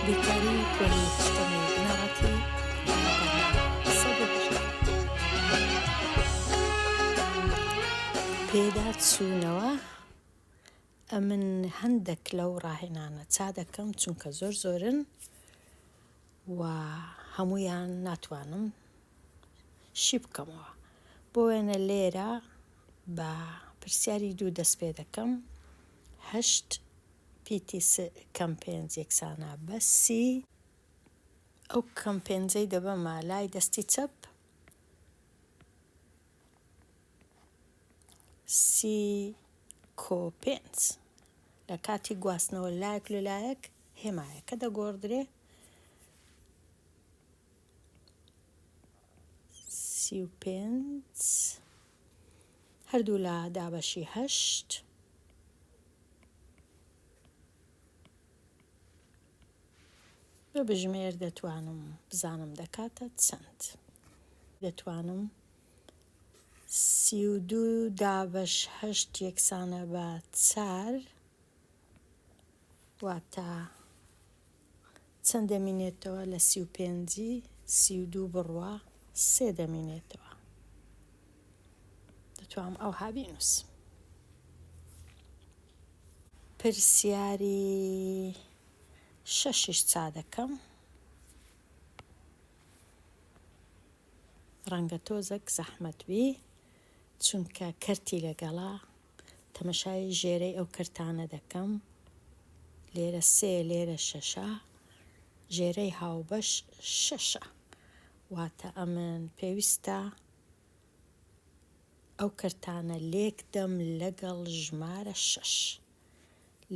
بیرکاری پۆلی هەشتەمی بنەڕەتی لاپەڕە 118. پێداچوونەوە، ئەمن هەندەک لەو ڕاهێنانە چا دەکەم چونکە زۆر زۆرن و هەموویان ناتوانم شی بکەمەوە. بۆ وێنە لێرە بە پرسیاری دوو دەست پێ دەکەم، هەشت پیتی س کەم پێنج یەکسانە بە سی. ئەو کەم پێنجەی دەبەمە لای دەستی چەپ، سی کۆ پێنج. لە کاتی گواستنەوە لایەک لە لایەک هێمایەکە دەگۆڕدرێ. 35 هەردوو لا دابەشی هەشت. بە بژمێر دەتوانم بزانم دەکاتە چەند. دەتوانم 32 دابەش هەشت یەکسانە بە چار واتە چەند دەمینێتەوە لە 35ی 32 بڕوا سێ دەمینێتەوە. دەتوانم ئەوها بینووسم. پرسیاری شەشیش چا دەکەم. ڕەنگە تۆزەک زەحمەت بی چونکە کەرتی لەگەڵە تەمەشای ژێرەی ئەو کەرتانە دەکەم لێرە سێ لێرە شەشە ژێرەی هاوبەش شەشە واتە ئەمن پێویستە ئەو کەرتانە لێک دەم لەگەڵ ژمارە شەش.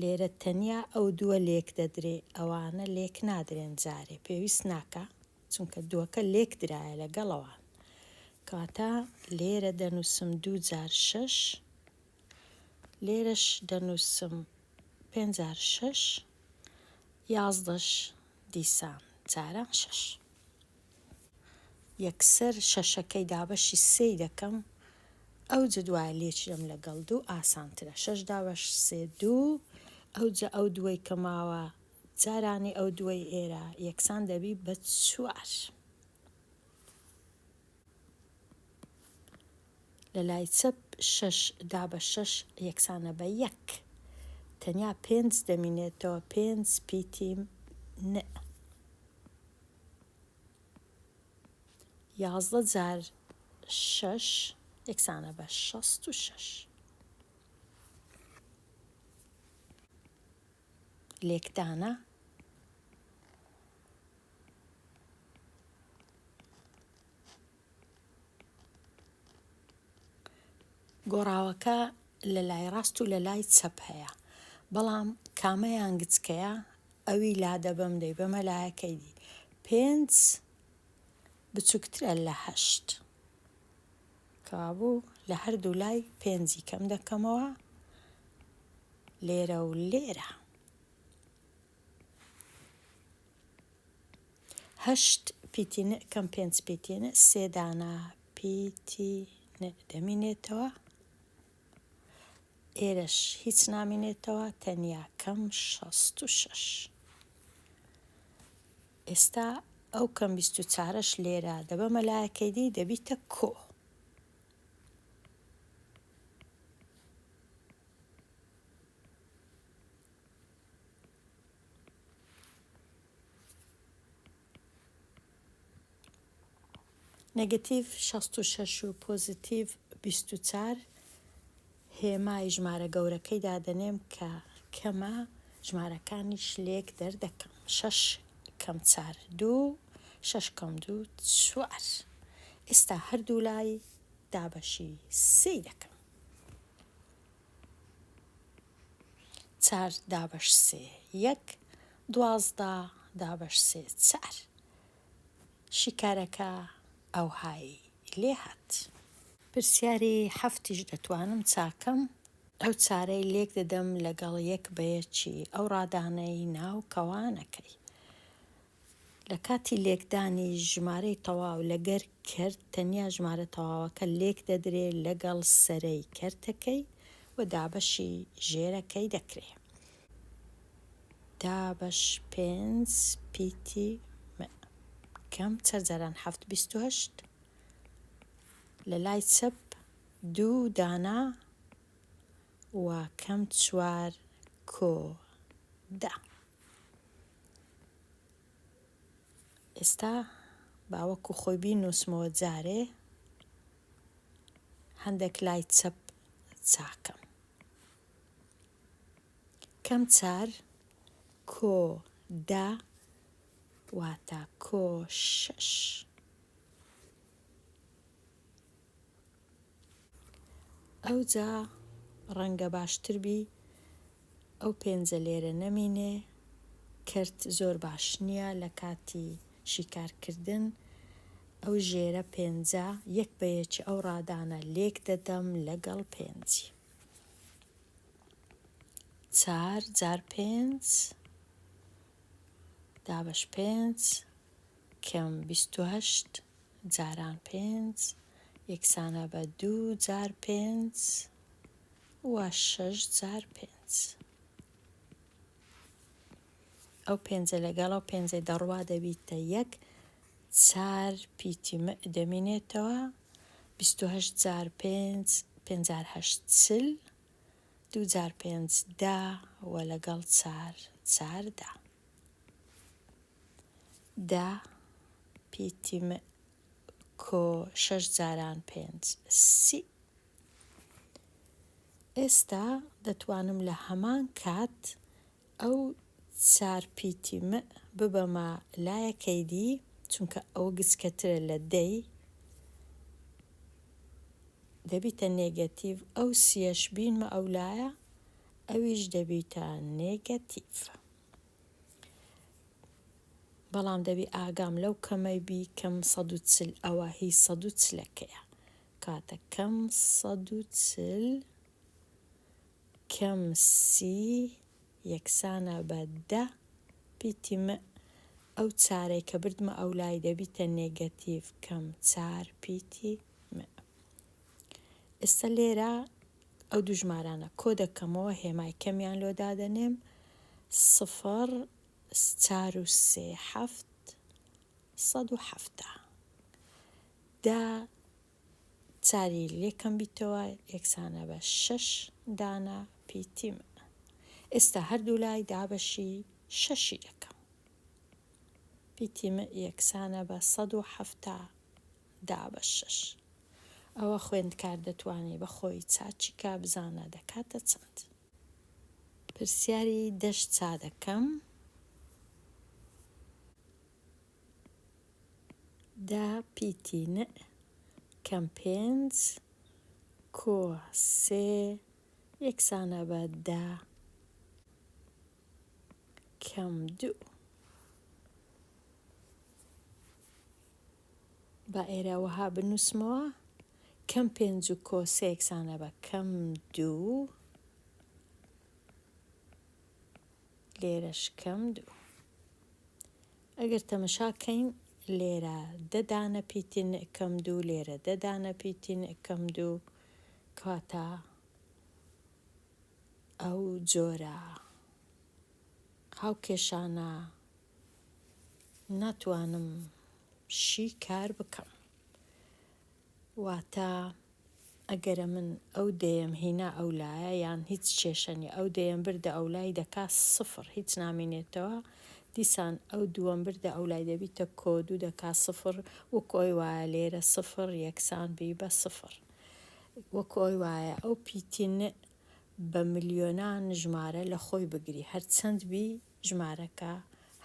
لێرە تەنیا ئەو دووە لێک دەدرێ ئەوانە لێک نادرێن جارێ پێویست ناکا چونکە دووەکە لێک درایە لەگەڵ ئەوان. کەواتە لێرە دەنووسم دوو جار شەش لێرەش دەنووسم پێنج جار شەش یازدەش دیسان جاران شەش. یەکسەر شەشەکەی دابەشی سێی دەکەم ئەوجە دوایە لێکیدەم لەگەڵ دوو ئاسانترە شەش دابەش سێ دوو ئەوجە ئەو دووەی کە ماوە جارانی ئەو دووەی ئێرە یەکسان دەبی بە چوار. لە لای چەپ شەش دابەش شەش یەکسانە بە یەک تەنیا پێنج دەمینێتەوە پێنج پیتی ن. 11 جار شەش یەکسانە بە 66. لێکدانە. گۆڕاوەکە لە لای ڕاست و لە لای چەپ هەیە بەڵام کامەیان گچکەیە ئەوی لادەبەم دەیبەمە لایەکەی دی پێنج بچوکترە لە هەشت کەوابوو لە هەردوو لای پێنجی کەم دەکەمەوە لێرە و لێرە. هەشت پیتی ن کەم پێنج پیتی ن سێ دانە پیتی ن دەمینێتەوە ئێرەش هیچ نامینێتەوە تەنیا کەم 66 ئێستا ئەو کەم 24ەش لێرە دەبەمە لایەکەی دی دەبیتە کۆ. نێگەتیڤ 66 و پۆزیتیڤ 24 هێمای ژمارە گەورەکەی دادەنێم کە کەمە ژمارەکانیش لێک دەردەکەم شەش کەم چار دوو شەش کەم دوو چوار ئێستا هەردوو لای دابەشی سێی دەکەم. چار دابەش سێ یەک، 12 دابەش سێ چار. شیکارەکە ئەوهای لێ هات. پرسیاری حەفتیش دەتوانم چاکەم. ئەو چارەی لێک دەدەم لەگەڵ یەک بە یەکی ئەو ڕادانەی ناو کەوانەکەی. لە کاتی لێکدانی ژمارەی تەواو لەگەر کەرت تەنیا ژمارە تەواوەکە لێک دەدرێ لەگەڵ سەرەی کەرتەکەی و دابەشی ژێرەکەی دەکرێ. دابەش پێنج پیتی م کەم چەر جاران حەفت 28 لە لای چەپ دوو دانە و کەم چوار کۆ دە. ئێستا با وەکو خۆی بینوسمەوە جارێ هەندێک لای چەپ چاکەم. کەم چار کۆ دە واتە کۆ شەش. ئەوجا ڕەنگە باشتر بی ئەو پێنجە لێرە نەمینێ، کەرت زۆر باش نییە لە کاتی شیکار کردن، ئەو ژێرە پێنجە یەک بە یەکی ئەو ڕادانە لێک دەدەم لەگەڵ پێنجی چار جار پێنج دابەش پێنج کەم 28 جاران پێنج یەکسانە بە دوو جار پێنج و شەش جار پێنج. ئەو پێنجە لەگەڵ ئەو پێنجەی دەڕوا دەبیتە یەک، چار پیتی م دەمینێتەوە، 28 جار پێنج، پێنج جار هەشت 40، دوو جار پێنج دە و لەگەڵ چار 14. دە پیتی م کۆ شەش جاران پێنج 30. ئێستا دەتوانم لە هەمان کات ئەو چار پیتی م ببەمە لایەکەی دی، چونکە ئەوە گچکەترە لە دەی، دەبیتە نێگەتیڤ، ئەو سیەش بینمە ئەو لایە ئەویش دەبیتە نێگەتیڤ. بەڵام دەبی ئاگام لەو کەمەی بی کەم 140 ئەوە هی 140ەکەیە. کاتە کەم 140 کەم سی یەکسانە بە دە پیتی م، ئەو چارەی کە بردمە ئەو لای دەبیتە نێگەتیڤ کەم چار پیتی م. ئێستا لێرە ئەو دوو ژمارانە کۆ دەکەمەوە، هێمای کەمیان لۆ دادەنێم، سفر چار و سێ حەفت 170 دە چاری لێ کەم بیتەوە یەکسانە بە شەش دانە پیتی م. ئێستا هەردوو لای دابەشی شەشی دەکەم. پیتی م یەکسانە بە 170 دابەش شەش. ئەوە خوێندکار دەتوانێ بە خۆی چاچی کا بزانە دەکاتە چەند. پرسیاری دەش چا دەکەم. دە پیتی ن کەم پێنج کۆ سێ یەکسانە بە دە کەم دوو. با ئێرە وەها بنووسمەوە، کەم پێنج و کۆ سێ یەکسانە بە کەم دوو، لێرەش کەم دوو. ئەگەر تەمەشا کەین لێرە دە دانە پیتی ن کەم دوو، لێرە دە دانە پیتی ن کەم دوو، کەواتە ئەو جۆرە هاوکێشانە ناتوانم شیکار بکەم. واتە ئەگەرە من ئەو دەیەم هینا ئەو لایە یان هیچ کێشە نیە ئەو دەیەم بردە ئەو لای دەکا سفر هیچ نامینێتەوە دیسان ئەو دووەم بردە ئەو لای دەبیتە کۆ دوو دەکا سفر وەکو ئەوی وایە لێرە سفر یەکسان بی بە سفر وەکو ئەوی وایە ئەو پیتی ن بە ملیۆنان ژمارە لە خۆی بگری هەر چەند بی ژمارەکە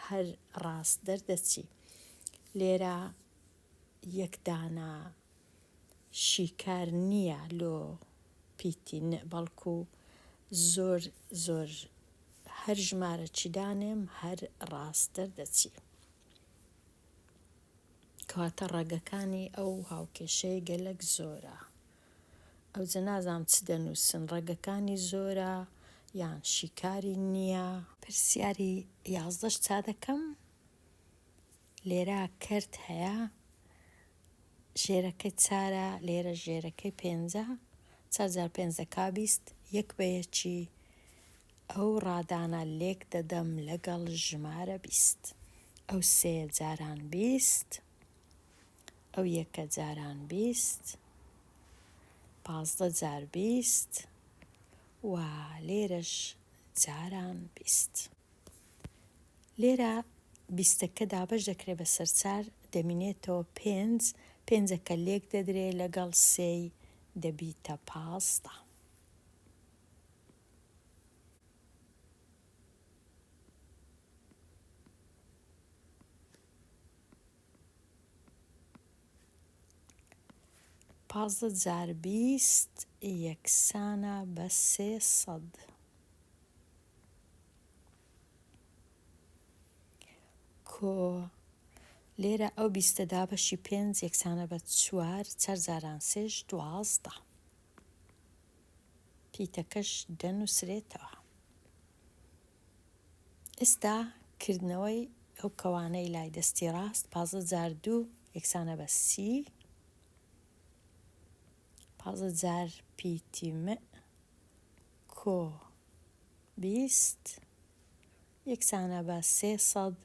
هەر ڕاست دەردەچی لێرە یەک دانە شیکار نییە لۆ پیتی ن بەڵکو زۆر زۆر هەر ژمارەکی دانێم هەر ڕاست دەردەچی. کەواتە ڕەگەکانی ئەو هاوکێشەیە گەلەک زۆرە. ئەوجە نازانم چ دەنووسن ڕەگەکانی زۆرە یان شیکاری نییە. پرسیاری یازدەش چا دەکەم. لێرە کەرت هەیە ژێرەکەی چارە لێرە ژێرەکەی پێنجە چار جار پێنج دەکا 20 یەک بە یەکی. ئەو ڕادانە لێک دەدەم لەگەڵ ژمارە 20. ئەو سێ جاران 20، ئەو یەکە جاران 20، 15 جار 20 و لێرەش جاران 20. لێرە بیستەکە دابەش دەکرێ بەسەر چار دەمینێتەوە پێنج، پێنجەکە لێک دەدرێ لەگەڵ سێی دەبیتە 15. 15 جار 20 یەکسانە بە 300. کۆ لێرە ئەو بیستە دابەشی پێنج یەکسانە بە چوار، چار جاران سێش 12. پیتەکەش دەنووسرێتەوە. ئێستا کردنەوەی ئەو کەوانەی لای دەستی ڕاست 15 جار دوو یەکسانە بە 30، 15 جار پیتی م کۆ 20 یەکسانە بە 300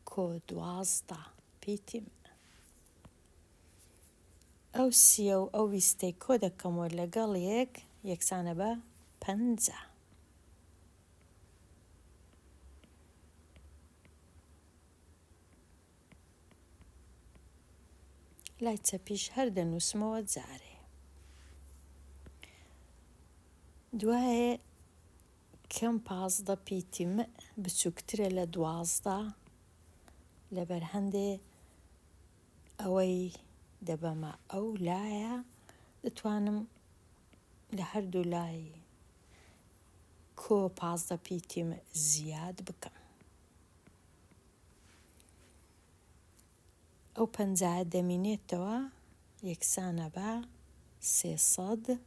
کۆ 12 پیتی م. ئەو سییە و ئەو بیستەی کۆ دەکەمەوە لەگەڵ یەک یەکسانە بە 50. لای چەپیش هەر دەنووسمەوە جارێ. دوایێ کەم 15 پیتی م بچووکترە لە 12، لەبەر هەندێ ئەوەی دەبەمە ئەو لایە دەتوانم لە هەردوو لای کۆ 15 پیتی م زیاد بکەم. ئەو پەنجایە دەمینێتەوە یەکسانە بە 300.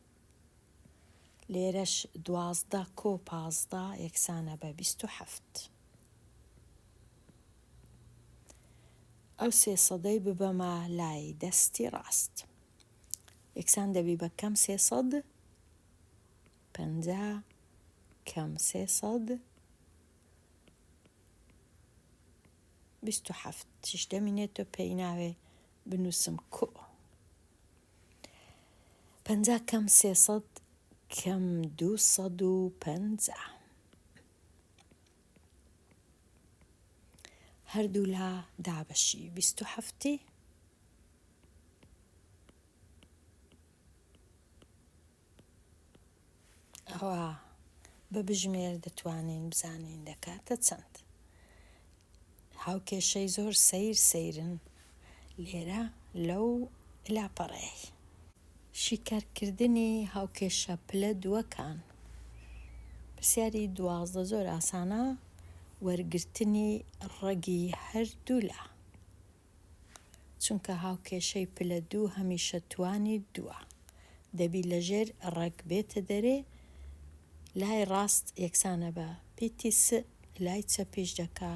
لێرەش 12 کۆ 15 یەکسانە بە 27. ئەو سێ سەدەی ببەمە لای دەستی ڕاست یەکسان دەبی بە کەم 300 50 کەم 300 27 تیش دەمینێتەوە پێی ناوێ بنووسم کۆ 50 کەم 300 کەم 250 هەردوولا دابەشی 27ی ئەوا بە بژمێر دەتوانین بزانین دەکاتە چەند. هاوکێشەی زۆر سەیر سەیرن لێرە لەو لاپەڕەیەی. شیکارکردنی هاوکێشە پلە دووەکان. پرسیاری 12 زۆر ئاسانە، وەرگرتنی ڕەگی هەردوولا. چونکە هاوکێشەی پلە دوو هەمیشە توانی دووە. دەبی لەژێر ڕەگ بێتە دەرێ، لای ڕاست یەکسانە بە پیتی س، لای چەپیش دەکا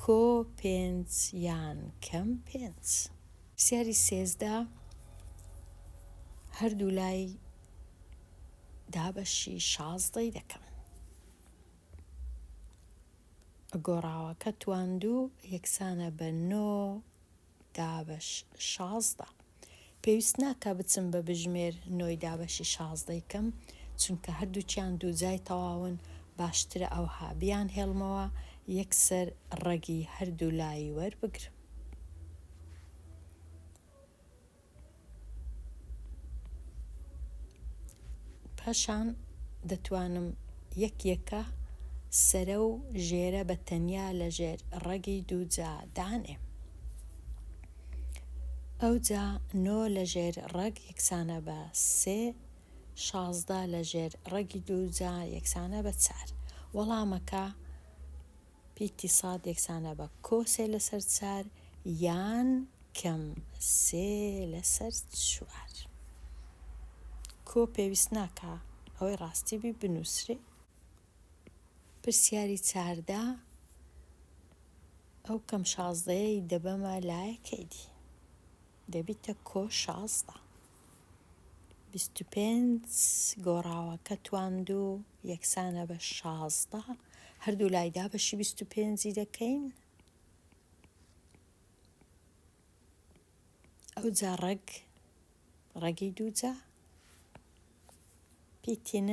کۆ پێنج یان کەم پێنج. پرسیاری 13 هەردوو لای دابەشی شازدەی دەکەم. گۆڕاوەکە تواندوو یەکسانە بە نۆ دابەش 16. پێویست ناکا بچم بە بژمێر نۆی دابەشی شازدەی کەم، چونکە هەردووکیان دووجای تەواون، باشترە ئەوها بیانهێڵمەوە یەکسەر ڕەگی هەردوو لای وەربگرم. پاشان دەتوانم یەک یەکە سەرە و ژێرە بە تەنیا لە ژێر ڕەگی دووجا دانێم. ئەوجا نۆ لە ژێر ڕەگ یەکسانە بە سێ، 16 لە ژێر ڕەگی دووجا یەکسانە بە چار. وەڵامەکە پیتی ساد یەکسانە بە کۆ سێ لەسەر چار یان کەم سێ لەسەر چوار. کۆ پێویست ناکا ئەوەی ڕاستی بی بنووسرێ. پرسیاری 14 ئەو کەم شازدەیەی دەبەمە لایەکەی دی دەبیتە کۆ 16. 25 گۆڕاوەکە تواندوو یەکسانە بە 16 هەردوو لای دابەشی 25 ی دەکەین ئەوجا ڕەگ ڕەگی دووجا پیتی ن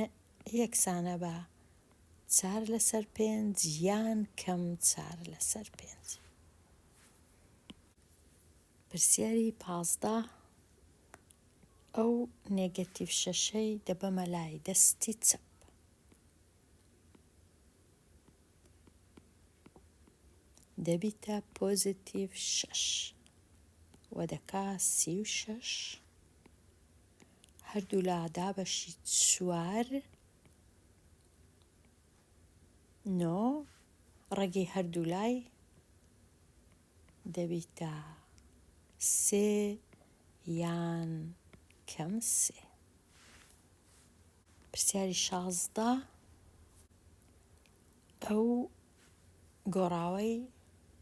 یەکسانە بە چار لەسەر پێنج یان کەم چار لەسەر پێنج. پرسیاری 15 ئەو نێگەتیڤ شەشەی دەبەمە لای دەستی چەپ. دەبیتە پۆزیتیڤ شەش و دەکا 36 هەردوولا دابەشی چوار نۆ ڕەگی هەردوولای دەبیتە سێ یان کەم سێ. پرسیاری 16 ئەو گۆڕاوەی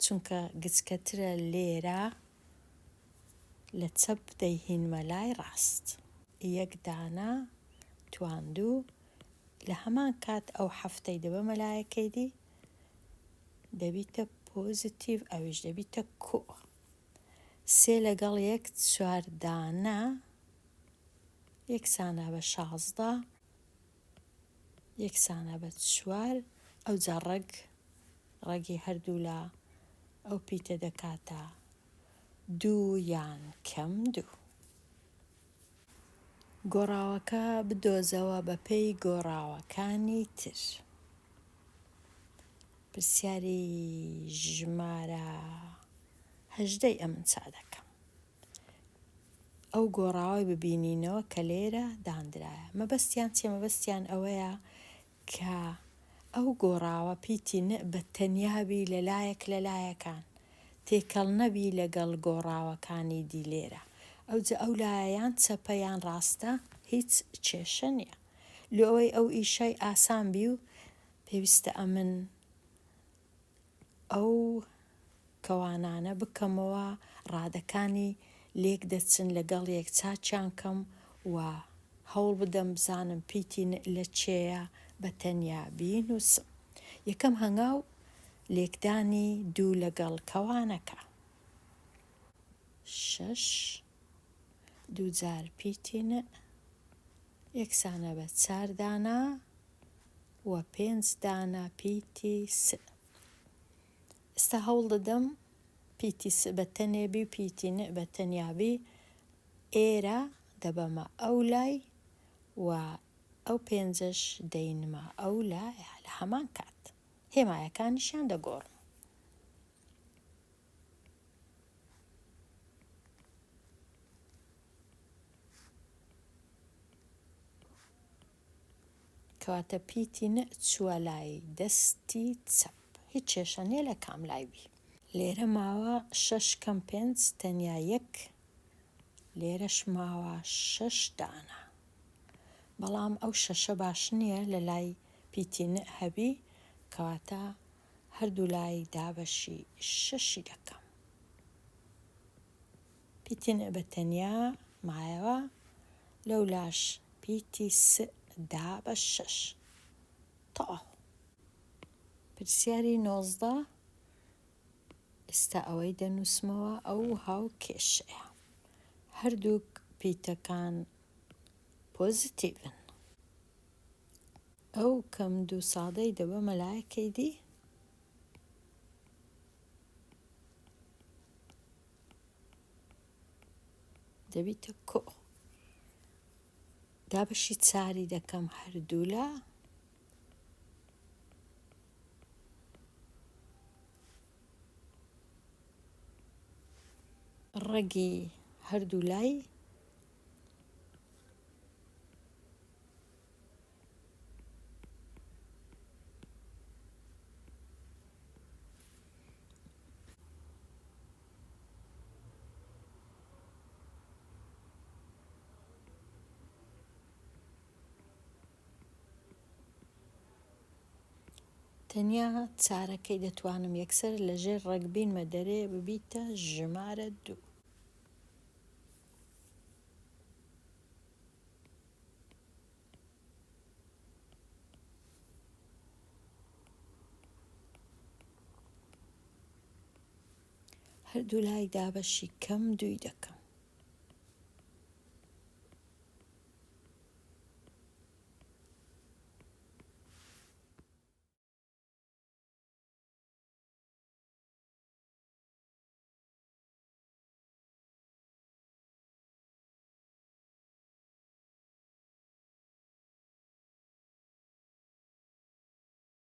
چونکە گچکەترە لێرە لە چەپ دەیهینمە لای ڕاست. یەک دانە تواندوو لە هەمان کات ئەو حەفتەی دەبەمە لایەکەی دی دەبیتە پۆزیتیڤ ئەویش دەبیتە کۆ. سێ لەگەڵ یەک چوار دانە یەکسانە بە 16 یەکسانە بە چوار ئەوجا ڕەگ ڕەگی هەردوولا ئەو پیتە دەکاتە دوو یان کەم دوو. گۆڕاوەکە بدۆزەوە بەپێی گۆڕاوەکانی تر. پرسیاری ژمارە هەژدەی ئەمن چا دەکەم. ئەو گۆڕاوەی ببینینەوە کە لێرە داندرایە. مەبەستیان چیە؟ مەبەستیان ئەوەیە کە ئەو گۆڕاوە پیتی ن بە تەنیا بی لە لایەک لە لایەکان، تێکەڵ نەبی لەگەڵ گۆڕاوەکانی دی لێرە. ئەوجە ئەو لایە یان چەپە یان ڕاستە هیچ کێشە نیە. لۆ ئەوەی ئەو ئیشەی ئاسان بی و پێویستە ئەمن ئەو کەوانانە بکەمەوە ڕادەکانی لێک دەچن لەگەڵ یەک چاکیان کەم و هەوڵ بدەم بزانم پیتی ن لە چێیە بە تەنیا بینوسم. یەکەم هەنگاو لێکدانی دوو لەگەڵ کەوانەکە. شەش دووجار پیتی ن یەکسانە بە چار دانە و پێنج دانە پیتی س. ئێستا هەوڵ دەدەم پیتی س بە تەنێ بی و پیتی ن بە تەنیا بی، ئێرە دەبەمە ئەو لای و ئەو پێنجەش دەینمە ئەو لایە لە هەمان کات هێمایەکانیشیان دەگۆڕم. کەواتە پیتی ن چووە لای دەستی چەپ. هیچ کێشە نییە لە کام لای بی. لێرە ماوە شەش کەم پێنج تەنیا یەک، لێرەش ماوە شەش دانە. بەڵام ئەو شەشە باش نییە لە لای پیتی ن هەبی، کەواتە هەردوو لای دابەشی شەشی دەکەم. پیتی ن بە تەنیا مایەوە، لەولاش پیتی س دا بە شەش. تەواو. پرسیاری 19 ئێستا ئەوەی دەنووسمەوە ئەو هاوکێشەیە. هەردووک پیتەکان پۆزیتیڤن. ئەو کەم دوو سادەی دەبەمە لایەکەی دی. دەبیتە کۆ. دابەشی چاری دەکەم هەردوولا. ڕەگی هەردوو لای تەنیا چارەکەی دەتوانم یەکسەر لە ژێر ڕەگ بینمە دەرێ ببیتە ژمارە دوو. هەردوو لای دابەشی کەم دووی دەکەم.